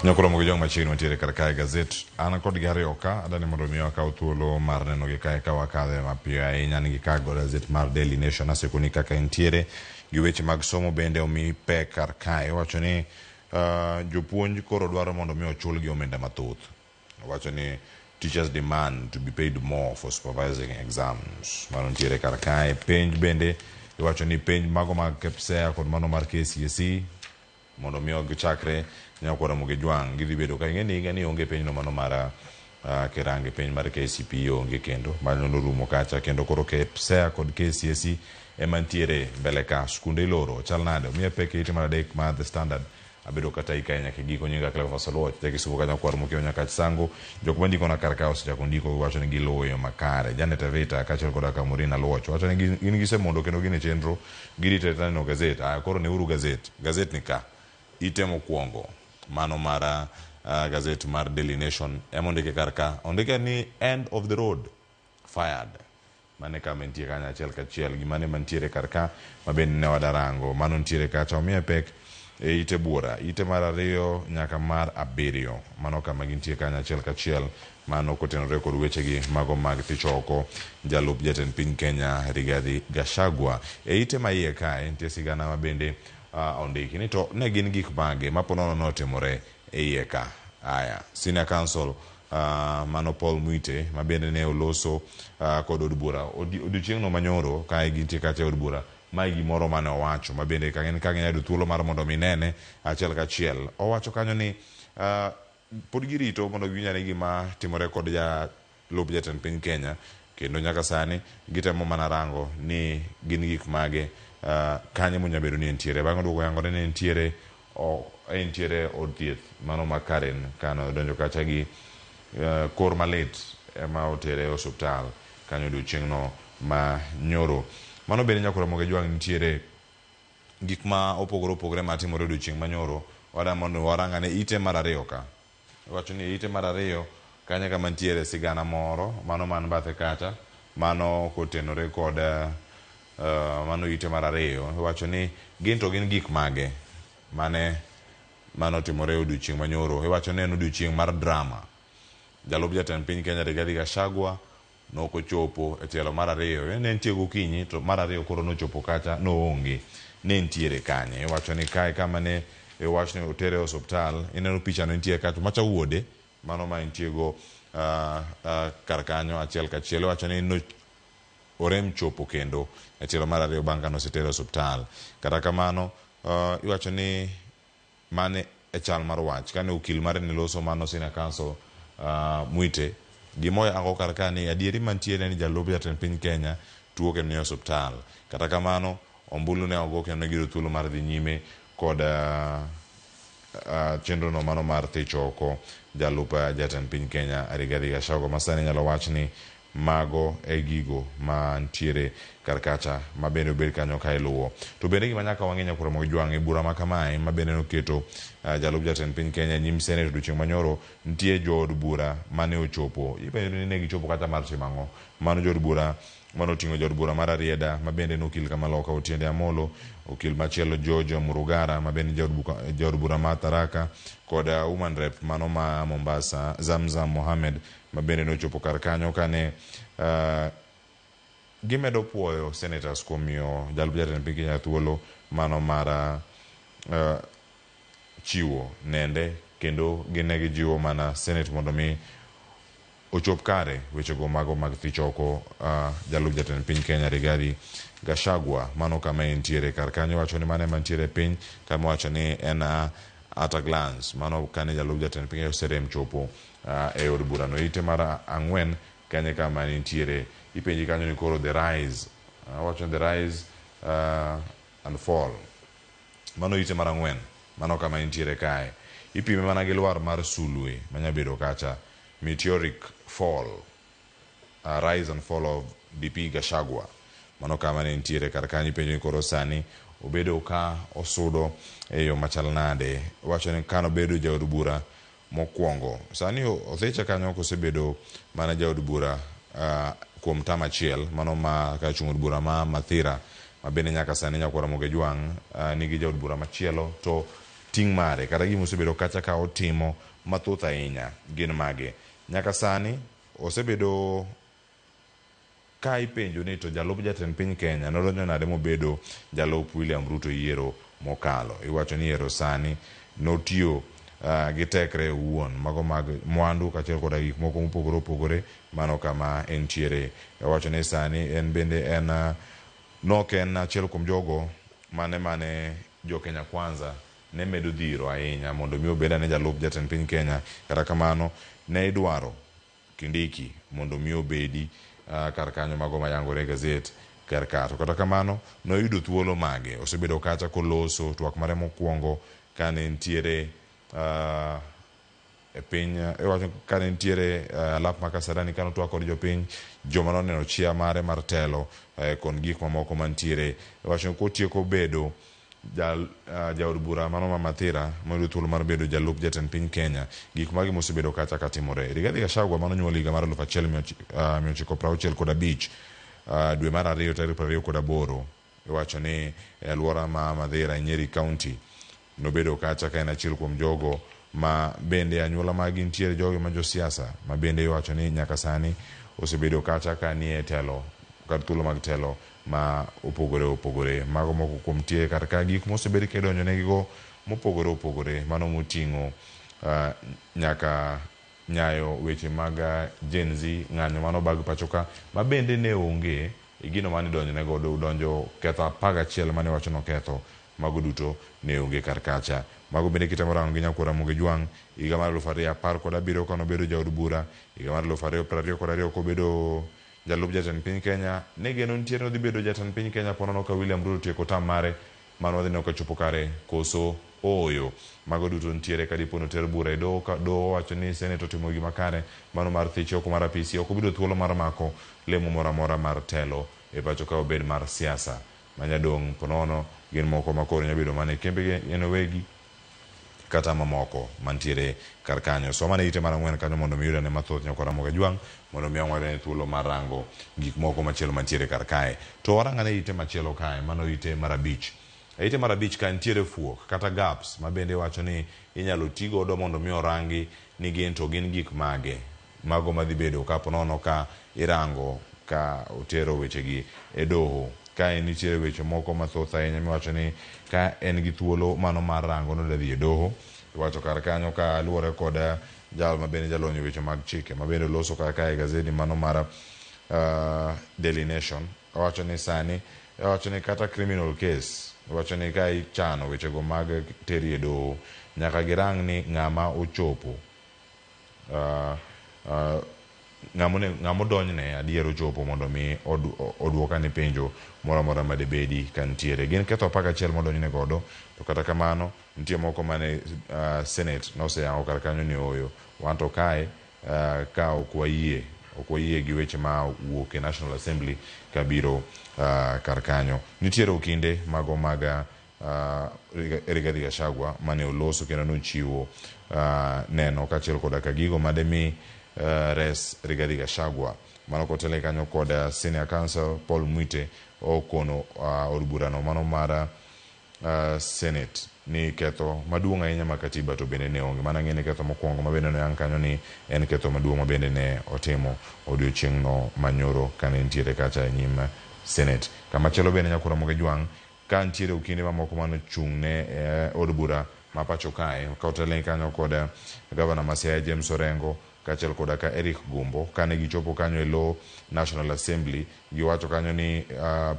Nyakoromo gi jong machiegni mantiere kar kae gazet. An kod gi ariyo ka, adani mondo mi wakaw thuolo mar neno gi kae ka wakadhe mapiyo ahinya. An gi ka gazet mar Daily Nation asekoni kaka entiere gi weche mag somo bende omi pek kar kae. Iwacho ni jopuonj koro dwaro mondo mi ochulgi omenda mathoth. Owacho ni teachers demand to be paid more for supervising exams. Mano nitiere kar kae. Penj bende iwacho ni penj mago mag KPSEA kod mano mar KCSE mondo mi gichakre nyaka Ramogi Jwang' gidhi bedo ka ing'e ni higa ni onge penj no mano mar Kirangi penj mar KCPE onge kendo mano norumo kacha kendo koro KPSEA kod KCSE ema nitiere mbele ka skunde iloro chal nade omiye pek e ite mar adek mar The Standard abedo kata ikae nyaka e giko nyinga Cleophas Oluoch jakisumo kanyo kwar mokiewo nyaka Sango jok mandiko na kar ka osechako ndiko giwacho ni giluwo yo makare Janet Evita kaachiel koda ka Maureen Aluoch wacho ni gin gisemondo kendo gin e chenro girito arita neno gazet aya koro neuru gazet gazet ni ka ite mokwongo mano mar gazet mar Daily Nation ema ondike kar ka ondike ni end of the road fired Mano e kama entie kanyo achiel kachiel. Gima ne mantiere kar ka ma bende ne wadarango. Mano nitiere kacha. Omiye pek e ite buora. Ite mar ariyo nyaka mar abiriyo. Mano kama gintie kanyo achiel kachiel. Mano kotenore kod wechegi mago mag thicho oko jalup jatend piny Kenya Rigathi Gachagua. E ite ma iye kae nitie sigana ma bende ondiki ni to ne gin gik mage ma ponono notimore e iye ka. Aya, Senior Counsel mano Paul Mwite ma bende ne oloso kod od bura odiochieng'no manyoro kae gintie kacha e od bura mae gimoro mane owacho ma bende ka ginya yudo thuolo mar mondo mi nene achiel kachiel. Owacho kanyo ni pod girito mondo giwinj ane gima timore kod jalup jatend piny Kenya kendo nyaka sani gitemo mana rango ni gin gik mage kanye monya bedo ni entiere. Bang'e oduogo oyangore ni entiere entiere od thieth mano ma Karen kane odonjo kacha gi kor malit ema otere e osuptal kanyo odiochieng'no ma nyoro. Mano bende nyaka Ramogi Ajwang' nitiere gik ma opogore opogore matimore odiochieng' ma nyoro. Wadwa mondo warang ane ite mar ariyo ka. Iwacho ni ite mar ariyo kanyo kama nitiere sigana moro mano man bathe kacha mano kotenore kod mano ite mar ariyo iwacho ni gin to gin gik mage mane manotimore e odiochieng' manyoro. Iwacho ni en odiochieng' mar drama. Jalup jatend piny Kenya Rigathi Gachagua nok ochopo e tielo mar ariyo. Ne entie gokinyi to mar ariyo koro nochopo kacha noonge. Ne entiere kanye? Iwacho ni kae kama ne iwach ni otere e osuptal. Ineno picha no entie kacha. Macha wuode mano ma entie go kar kanyo achiel kachiel. Iwacho ni no orem chopo kendo e tielo mar ariyo bang' kane osetere e osuptal. Kata kamano, iwacho ni mano e chal mar wach. Kane okil mare ne loso mano Senior Counsel Mwite, gima oyango kar ka ni adieri mantiere ni jalup jatend piny Kenya tuo kendo nie osuptal. Kata kamano, ombulu ne ogo kendo ne giyudo thuolo mar dhi nyime kod chenro no mano mar thicho oko jalup jatend piny Kenya Rigathi Gachagua ma sani inyalo wach ni mago e gigo ma ntiere kar kacha ma bende obed kanyo ka iluwo. To bende gima nyaka wang'e nyakwar Ramogi Jwang' e bura ma kamae ma bende noketo jalup jatend piny Kenya e nyim Senate odiochieng' manyoro, nitie jood bura mane ochopo. Ipenjo ni ne gichopo kacha mar timo ang'o? Mano jood bura mane oting'o jaod bura mar Rarieda ma bende en okil kamaloka Otiende Amolo, okil machielo George Murugara ma bende jaod bura ma Tharaka kod woman rep mano ma Mombasa Zamzam Mohamed ma bende nochopo kar kanyo kane gimedo puoyo senators kuom miyo jalup jatend piny Kenya thuolo mano mar chiwo nende kendo gin ne gijiwo mana senate mondo mi ochop kare wechego mago mag thich oko jalup jatend piny Kenya Rigathi Gachagua mano kama entiere kar kanyo wacho ni mano ema nitiere e piny kama wacho ni en at a glance mano kane jalup jatend piny oserem chopo e od burano. Ite mar ang'wen kanyo kama nitiere ipenji kanyo ni koro the rise wacho ni the rise and fall mano ite mar ang'wen mano kama nitiere kae ipime mana gi lwar mar sulwe manya bedo kacha meteoric fall rise and fall of DP Gachagua mano kama ne nitiere kar kanyo ipenjo ni koro sani obedo ka osudo e yo machal nade wacho ni kanobedo jaod bura mokwongo sani othiche kanyo kosebedo mana jaod bura kuom tam achiel mano ma kachung' od bura ma Mathira ma bende nyaka sani nyakwar Ramogi Ajwang' nigi jaod bura machielo to Ting' mare kata gima osebedo kacha ka otimo mathoth ahinya gin mage? Nyaka sani osebedo ka ipenjo ni to jalup jatend piny Kenya nodonjo nade mobedo jalup William Ruto e yiero mokalo. Iwacho ni ero sani notiyo gi tekre owuon mago mag mwandu kaachiel koda gik moko mopogore opogore mano kama entiere. Iwacho ni sani en bende en nok en achiel kuom jogo mane mane jo Kenya Kwanza ne medo dhiro ahinya mondo mi obed ane jalup jatend piny Kenya. Kata kamano ne idwaro Kindiki mondo mi obedi kar kanyo mago mayangore e gazet kar ka. To kata kamano noyudo thuolo mage. Osebedo kacha koloso twak mare mokwongo kane nitiere e piny iwacho kane nitiere alap ma Kasarani kane otwak kod jopiny joma noneno chia mare mar telo kod gik mamoko mantiere. Iwacho ni kotieko bedo jal jaod bura mano ma Mathira moyudo thuolo mar bedo jalup jatend piny Kenya gik mage mosebedo kacha katimore. Rigathi Gachagua mano nyuol higa mar 1965 dwe mar ariyo tarik 28 iwacho ni e aluora ma Mathira e Nyeri County nobedo kacha ka en achiel kuom jogo ma bende anyuola mag nitiere jogo ma josiasa ma bende iwacho ni nyaka sani osebedo kacha ka nie telo kar thuolo mag telo ma opogore opogore. Mago moko kuom tie kar ka gik mosebed ka idonjo negigo mopogore opogore mano moting'o nyaka nyayo weche mag Gen Z ng'anyo mano bag pacho ka ma bende ne onge e gino mane idonjo ne godo donjo ketho 11 mane iwacho noketho mago duto ne onge kar kacha. Mago bende kitemo rango gi nyakwar Ramogi Jwang' higa mar 2017 kane obedo jaod bura, higa mar 2022 kobedo jalup jatend piny Kenya ne geno nitiere nodhi bedo jatend piny Kenya ponono ka William Ruto otieko tam mare mano wadhi neno ka chopo kare koso ooyo. Mago duto nitiere ka dipo ni oter bura e doho ka doho owacho ni Senate otimo gima kare mano mar thiche oko mar apisi ok obido thuolo mar mako lemo moro amora mar telo e pacho ka obed mar siasa manyadong' ponono gin moko ma koro nyalo bedo mana e kembegi en owegi kata mamoko mantiere kar kanyo. Som ane ite mar ang'wen kanyo mondo mi iyud ane mathoth nyakwar Ramogi Ajwang' mondo mi wang'wad thuolo mar rango gik moko machielo mantiere kar kae. To warang ane ite machielo kae, mano ite mar abich. E ite mar abich ka nitiere fuok kata gaps ma bende iwacho ni inyalo ti godo mondo mi orangi ni gin to gin gik mage mago madhi bedo ka ponono ka irango ka otero wechegi e doho. Kae nitiere weche moko mathoth ahinya miwacho ni ka en gi thuolo mano mar rango ni odhi e doho. Iwacho kar kanyo ka luwore kod jal ma bende jalony e weche mag chike ma bende oloso kar kae e gazeti mano mar Daily Nation. Owacho ni sani owacho ni kata criminal case owacho ni ka ichano wechego mag teri e doho nyaka girang ni ng'ama ochopo ng'ama odonjne adier ochopo mondo mi oduok ane penjo moro amora madebedi ka nitiere. Gin ketho 11 modonjne godo to kata kamano nitie moko mane Senate noseyango kar kanyo ni ooyo wan to kae ka ok wayie gi weche ma wuok e National Assembly kabiro kar kanyo. Nitiere okinde mago mag Rigathi Gachagua mane oloso kendo nochiwo neno kaachiel koda ka gigo mademi res Rigathi Gachagua. Mano kotelne kanyo kod Senior Counsel Paul Mwite okono od burano mano mar Senate ni ketho maduong' ahinya ma katiba to bende ne onge. Mana ng'e ni ketho mokwongo ma bende noyang kanyo ni en ketho maduong' ma bende ne otimo odiochieng'no manyoro kane nitiere kacha e nyim Senate. Kamachielo bende nyakwar Ramogi Ajwang' ka nitiere okinde mamoko mane ochung' ne od bura ma pacho kae ka otelne kanyo kod gavana ma Siaya James Orengo kaachiel koda ka Eric Gumbo kane gichopo kanyo e lo National Assembly giwacho kanyo ni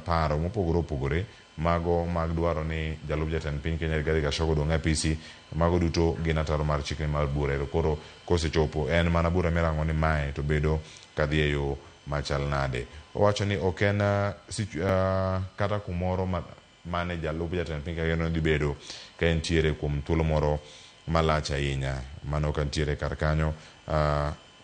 paro mopogore opogore mago mag dwaro ni jalup jatend piny Kenya Rigathi Gachagua odong' e apisi mago duto gin ataro mar chikni mar bura. Ero koro kosechopo en mana bura mirango ni mae to bedo kadhi e yo machal nade. Owacho ni ok en kata kumoro mane jalup jatend piny Kenya dhi bedo ka entiere kuom thuolo moro malach ahinya. Mano ka nitiere kar kanyo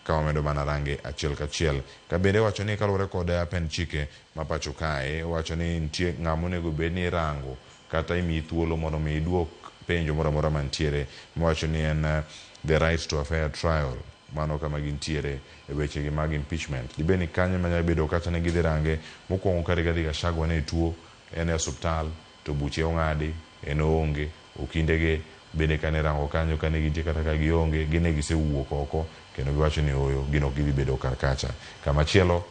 ka wamedo mana range achiel kachiel. Ka bende wacho ni kaluwore kod pend chike ma pacho kae, wacho ni nitie ng'ama onego bed ni irango kata imiyi thuolo mondo mi iduok penjo moro amora mantiere miwacho ni en the right to a fair trial. Mano kama gintiere e wechegi mag impeachment. Dibed ni kanyo ema nyalo bedo kata ne gidhi range mokwongo ka Rigathi Gachagua ne tuo en e osuptal to buche ong'adi en oonge okindege Bende kane irango kanyo kane gintie kata ka gionge, gin ne gisewuok oko kendo giwacho ni ooyo, gin ok gidhi bedo kar kacha. Kamachielo,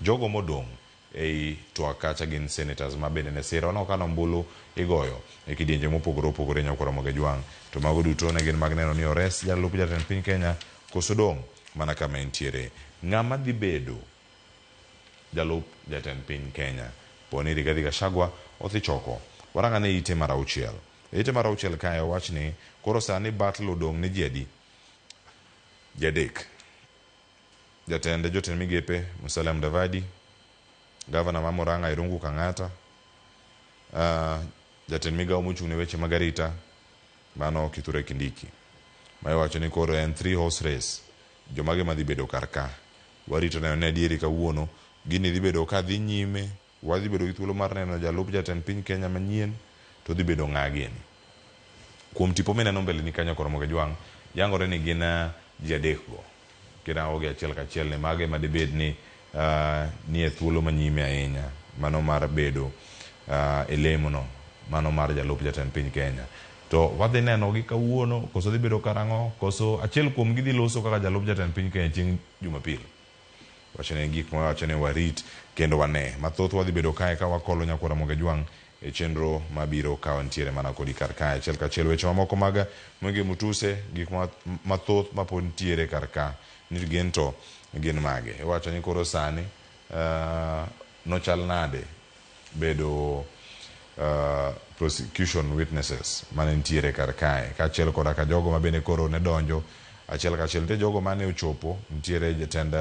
jogo modong' ei twak kacha gin senators ma bende ne siro. Waneno ka ombulu igoyo e kidienje mopogore opogore nyakwar Ramogi Ajwang'. To mago duto ne gin mag neno ni ores jalup jatend piny Kenya koso dong' mana kama entiere. Ng'ama dhi bedo jalup jatend piny Kenya poni Rigathi Gachagua odhi choko. Warang ane ite mar auchiel. E ite mar auchiel kae owach ni koro sani battle odong' ne ji adi? Ji adek. Jatend jotend migepe Musalia Mudavadi, Gavana ma Murang'a Irungu Kang'ata, jatend migawo mochung' ne weche mag arita mano Kithure Kindiki. Ma iwacho ni koro en three horse race. Jomage madhi bedo kar ka? Warito neno ni adieri kawuono gini dhi bedo ka dhi nyime, wadhi bedo gi thuolo mar neno jalup jatend piny Kenya manyien to dhi bedo ng'a gini. Kuom tipo mineno mbele ni kanyo koro Ramogi Ajwang', yangore ni gin ji adek go. Kirango gi achiel kachiel ni mago ema dibed ni nie thuolo manyime ahinya mano mar bedo e lemo no mano mar jalup jatend piny Kenya. To wadhi neno gi kawuono koso dhi bedo karang'o koso achiel kuom gi dhi loso kaka jalup jatend piny Kenya chieng' Jumapil. Wacho ni gik ma wacho ni warit kendo wane. Mathoth wadhi bedo kae ka wakolo nyakwar Ramogi Ajwang' e chenro mabiro ka wantiere mana kodi kar kae. Achiel kachiel weche mamoko mag Mwenge Mutuse, gik mathoth ma pod nitiere kar ka ni gin to gin mage. Iwacho ni koro sani nochal nade bedo prosecution witnesses mane nitiere kar kae kaachiel koda ka jogo ma bende koro ne donjo achiel kachiel. Nitie jogo mane ochopo, nitiere jatend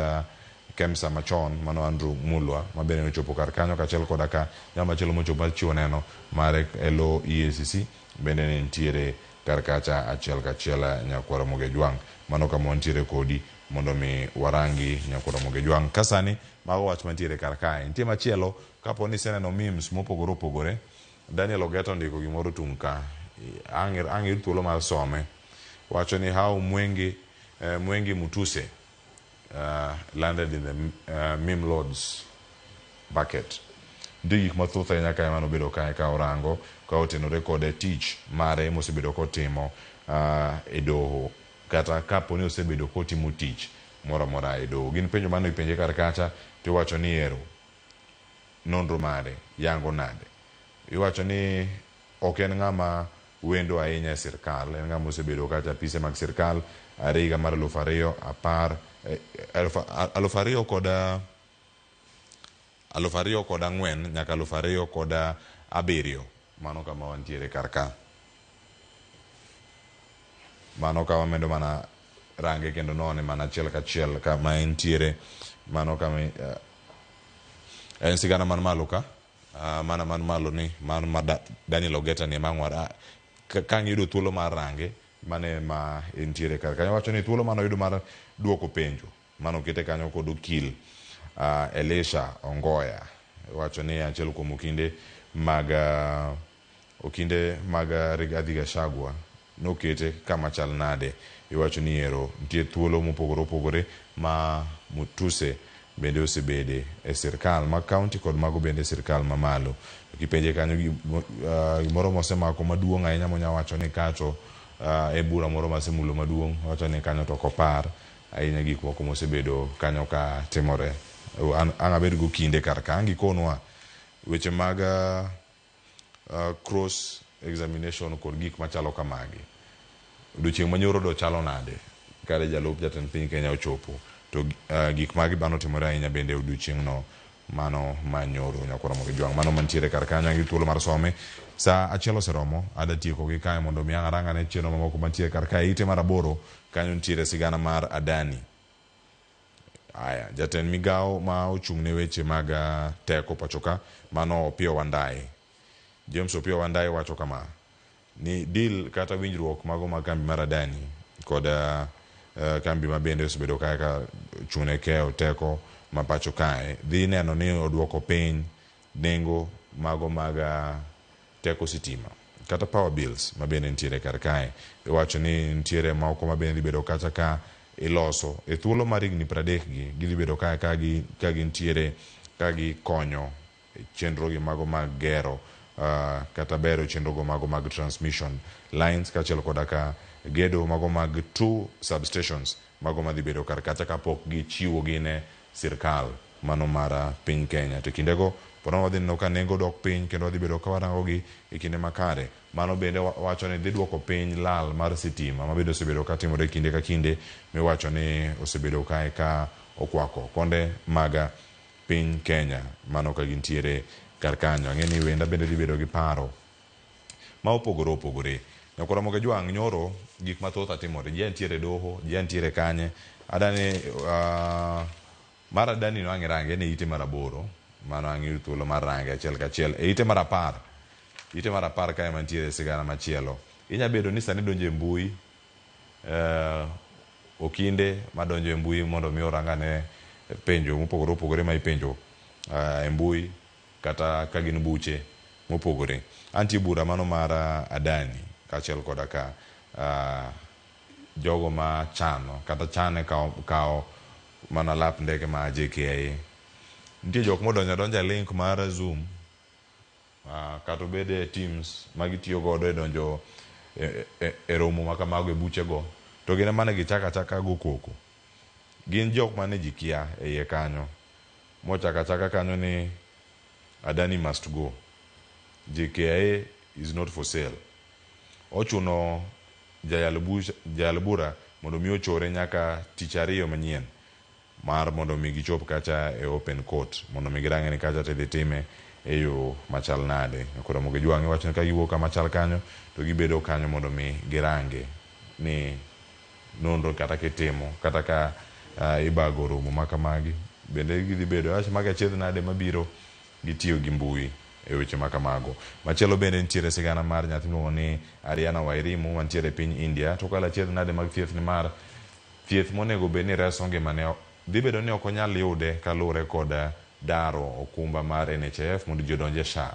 KEMSA machon mano Andrew Mulwa ma bende nochopo kar kanyo kaachiel koda ka jal machielo mochopo mar chiwo neno mare e lo EACC bende ne nitiere kar kacha achiel kachiel nyakwar Ramogi Ajwang'. Mano kama wantiere kodi mondo mi warangi nyakwar Ramogi Ajwang'. Ka sani mago wach mantiere kar kae. Nitie machielo kapo ni iseneno memes mopogore opogore, Daniel Ogeta ondiko gimoro tung' ka, ang' iyud thuolo mar some. Wacho ni how Mwengi Mutuse landed in the meme lords bucket. Nitie gik mathoth ahinya kae manobedo kae ka orango ka otenore kod tich mare mosebedo kotimo e doho kata kapo ni osebedo kotimo tich moro amora e doho. Gin penjo mane ipenje kar kacha tiwacho ni ero nonro mare yango nade. Iwacho ni ok en ng'ama wendo ahinya e sirkal, en ng'ama osebedo kacha apise mag sirkal are higa mar 2010, 2004 nyaka 2007. Mano kama wantiere kar ka. Mano ka wamedo mana range kendo none mana achiel kachiel kama entiere. Mano kama en sigana man malo ka, mana man malo ni mar ma Daniel Ogeta ni ema ka ng'iyudo thuolo mar range mane ma entiere kar kanyo. Wacho ni thuolo mane oyudo mar duoko penjo mane okete kanyo kod okil Elisha Ongoya. Wacho ni achiel kuom okinde mag Rigathi Gachagua nokete kama chal nade. Iwacho ni ero nitie thuolo mopogore opogore ma Mutuse bende osebede e sirkal mag kaunti kod mago bende e sirkal mamalo. Kipenje kanyo gimoro mosemako maduong' ahinya monya wacho ni kato e bura moro masemulo maduong', wacho ni kanyo to ok opar ahinya gik moko mosebedo kanyo ka timore. Ang' abed go kinde kar ka, ang' gikonwa weche mag cross examination kod gik machalo kamagi. Odiochieng' manyoro do chalo nade kare jalup jatend piny Kenya ochopo to gik magi bano timore ahinya bende odiochieng' no mano manyoro nyakwar Ramogi Ajwang'. Mano mantiere kar kanyo gi thuolo mar some. Sa achiel oseromo, ada tieko gi kae mondo mi ang' arang ane chenro mamoko mantiere kar kae. Ite mar 8 kanyo nitiere sigana mar Adani. Aya, jatend migawo ma ochung' ne weche mag teko pacho ka mano Opiyo Wandayi. James Opiyo Wandayi wacho kama ni deal kata winjruok mago mag kambi mar Adani kod kambi ma bende osebedo kae ka ochung' ne keyo teko ma pacho kae dhi neno ni oduoko piny nengo mago mag teko sitima kata power bills ma bende nitiere kar kae. Iwacho ni nitiere moko ma bende dhi bedo kacha ka iloso e thuolo mar higni 30 gi gidhi bedo kae ka gintiere ka gikonyo chenro gi mago mag gero kata bero chenrogo mago mag transmission lines kaachiel koda ka gedo mago mag two substations mago madhi bedo kar kacha kapok gichiwogi ne sirkal mano mar piny Kenya. To e kindego pod wadhi neno ka nengo dok piny kendo wadhi bedo ka warangogi e kinde makare. Mano bende wacho ni dhi duoko piny lal mar sitima mabende osebedo ka timore kinde ka kinde miwacho ni osebedo kae ka okwako konde mag piny Kenya mano ka gintiere kar kanyo. Ang'e ni wenda bende dhi bedo gi paro ma opogore opogore. Nyakwar Ramogi Ajwang' nyoro gik mathoth atimore. Ji ntiere doho, ji ntiere kanye. Adani mar Adani no ang' irange en e ite mar 8 mano ang' iyud thuolo mar range achiel kachiel. E ite mar 10, ite mar 10 kae mantiere sigana machielo. Inya bedo ni sani donjo e mbui okinde madonjo e mbui mondo mi orang ane penjo mopogore opogore ma ipenjo e mbui kata ka gin buche mopogore. Antie bura mano mar Adani kaachiel koda ka jogo ma chano kata chane kawo mana lap ndeke ma JKIA. Nitie jok modonjo adonja e link mar Zoom kata obed e Teams ma gitiyo godo e donjo e romo ma kamago e buchego to gin ema ne gichako achaka go koko. Gin jok mane ji kia e iye kanyo mochako achaka kanyo ni Adani must go. JKIA is not for sale. Ochuno jayal bura mondo mi ochore nyaka tich ariyo manyien mar mondo mi gichop kacha e open court mondo mi girang'e ni kacha tidhi time e yo machal nade. Koro Ramogi Ajwang' iwacho ni ka giwuok kama chal kanyo to gibedo kanyo mondo mi girange ni nonro kata kitimo kata ka ibago romo ma kamagi bende gidhi bedo wach mag achiedh nade mabiro gitiyo gi mbui e weche ma kamago. Machielo bende nitiere sigana mar nyathi miluongo ni Ariana Wairimu mantiere e piny India to okalo achiedh nade mag thieth nimar thieth monego bed ni reso ngimane dhi bedo ni ok onyal yude kaluwore kod daro okumba mar NHIF mondo ji odonj e SHA.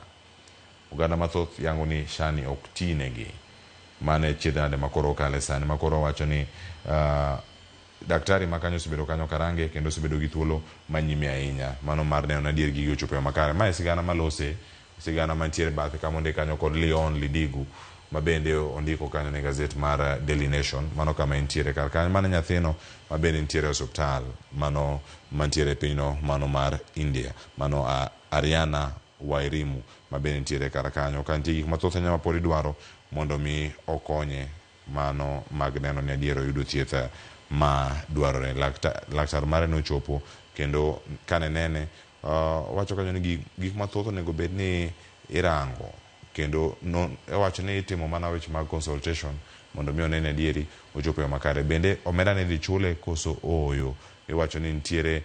Oganda mathoth yango ni SHA ni ok ti negi. Mano e achiedh nade makoro okale sani makoro wacho ni daktari ma kanyo osebedo kanyo karange kendo osebedo gi thuolo manyime ahinya mano mar neno ni adier gigi ochopo e yo makare. Ma e sigana malose, sigana mantiere bathe kama ondik kanyo kod Leon Lidigu ma bende ondiko kanyo ne gazet mar Daily Nation. Mano kama entiere kar kanyo. Mano nyathino ma bende nitiere e osuptal mano mantiere e pinyno mano mar India. Mano Ariana Wairimu ma bende nitiere kar kanyo. Ka nitie gik mathoth ahinya ma pod idwaro mondo mi okonye mano mag neno ni adier oyudo thieth ma dwarore. Laktar mare nochopo kendo kane nene owacho kanyo ni gik mathoth onego bed ni irango kendo owacho ni itimo mana weche mag consultation mondo mi one ni adieri ochopo e yo makare. Bende omenda ni idhi chule koso ooyo. Iwacho ni nitiere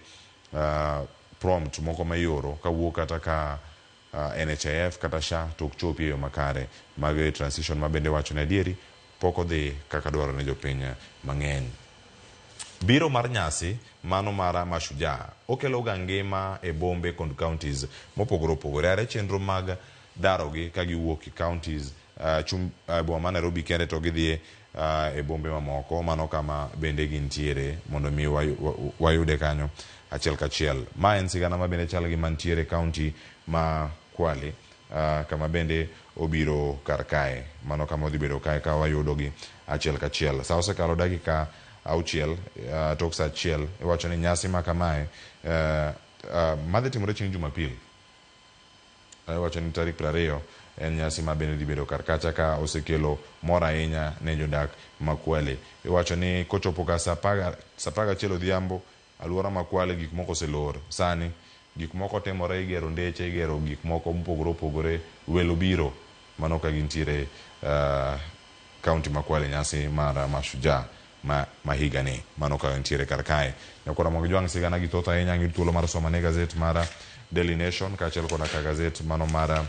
prompt moko ma ioro kawuok kata ka NHIF kata SHA to ok chopi e yo makare. Mago e transition ma bende wacho ni adieri pok odhi kaka dwarore ne jopiny mang'eny. Biro mar nyasi mano mar Mashujaa okelo ga ngima e bombe kod counties mopogore opogore. Are chenro mag darogi ka giwuok e counties boma ma Nairobi kende to gidhi e bombe mamoko mano kama bende gintiere mondo mi wayude kanyo achiel kachiel. Ma en sigana ma bende chal gi mantiere e county ma Kwale kama bende obiro kar kae mano kama odhi bedo kae ka wayudogi achiel kachiel. Sa osekalo dakika 6 tok sa 1 iwacho ni nyasi ma kamae madhi timore chieng' Jumapil. Iwacho ni tarik 20 en nyasi ma bende dhi bedo kar kacha ka osekelo mor ahinya ne jodak ma Kwale. Iwacho ni kochopo ka sa 11 odhiambo alwora ma Kwale gik moko oselor. Sani gik moko timore, igero ndeche, igero gik moko mopogore opogore, welo biro mano ka gintiere county ma Kwale nyasi mar Mashujaa ma higani mano ka ntiere kar kae. Nyakwar Ramogi Jwang' sigana gi thoth ahinya ng'id thuolo mar somo ne gazet mar Daily Nation kaachiel koda ka gazet mano mar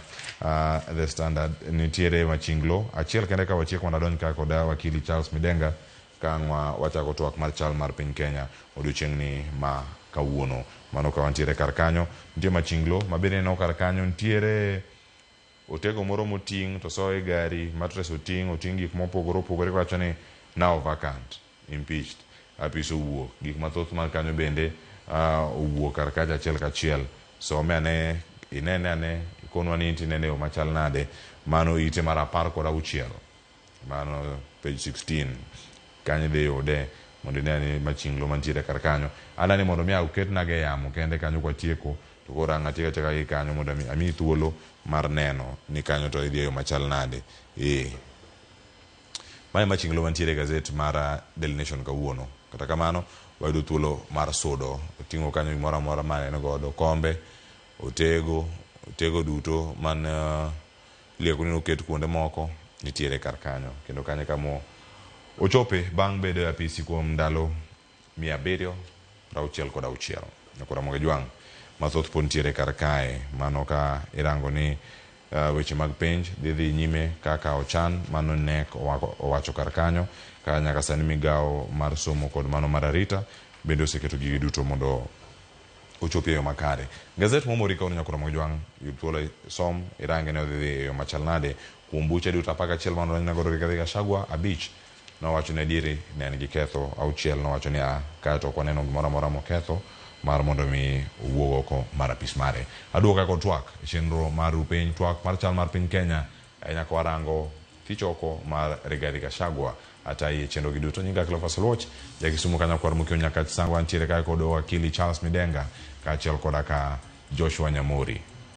The Standard. Nitiere machinglo achiel kende ka watieko mondo adonj ka koda wakili Charles Midenga ka ang' wachako twak mar chal mar piny Kenya odiochieng'ni ma kawuono. Mano ka wantiere kar kanyo. Nitie machinglo ma bende ineno kar kanyo nitiere otego moro moting' to soye e gari, mattress oting', oting' gik mopogore opogore kiwacho ni now vacant, impeached. Apis owuok, gik mathoth man kanyo bende owuok kar kacha achiel kachiel. Some ane, inene ane. Ikonwa ni inti nene yo machal nade. Mano ite mar 16. Mano page 16. Kanyo idhi yude mondo ine ni machinglo mantiere kar kanyo. Adani mondo mi oketna e yamo kende kanyo kwatieko to koro ang' atiek atieka gi kanyo mondo amiyi thuolo mar neno ni kanyo to idhi e yo machal nade. Ee. Mae machinglo mantiere e gazet mar Daily Nation kawuono. Kata kamano, wayudo thuolo mar sudo. Oting'o kanyo gimoro amora ma en godo. Kombe, otego, otego duto man lieko ni noket kuonde moko nitiere kar kanyo. Kendo kanyo kama ochope bang' bedo e apisi kuom ndalo 766. Nyakora Ramogi Jwang' mathoth pod nitiere kar kae. Mano ka irango ni weche mag penj dhi nyime kaka ochan, mano KNEC owacho kar kanyo. Ka nyaka sani migawo mar somo kod mano mar arita bende oseketo gigi duto mondo ochopi e yo makare. Gazet momori kawuono Nyakora Ramogi Jwang' yud thuolo isom irange ni odhi dhi e yo machal nade. Kuom buche duto 11 mane odonjne godo Rigathi Gachagua, 5 nowacho ni adieri ne en gi ketho, 6 nowacho ni a kae to ok waneno gimoro amora moketho mar mondo mi owuog oko mar apis mare. Aduogo ka kod twak e chenro mar Rupiny, twak mar chal mar piny Kenya ahinya ka warango thich oko mar Rigathi Gachagua atayi e chenro gi duto. Nyinga Cleophas Oluoch, ja Kisumu kanyakwar Mokio Nyakach Sango, antiere kae kod wakili Charles Midenga kaachiel koda ka Joshua Nyamori.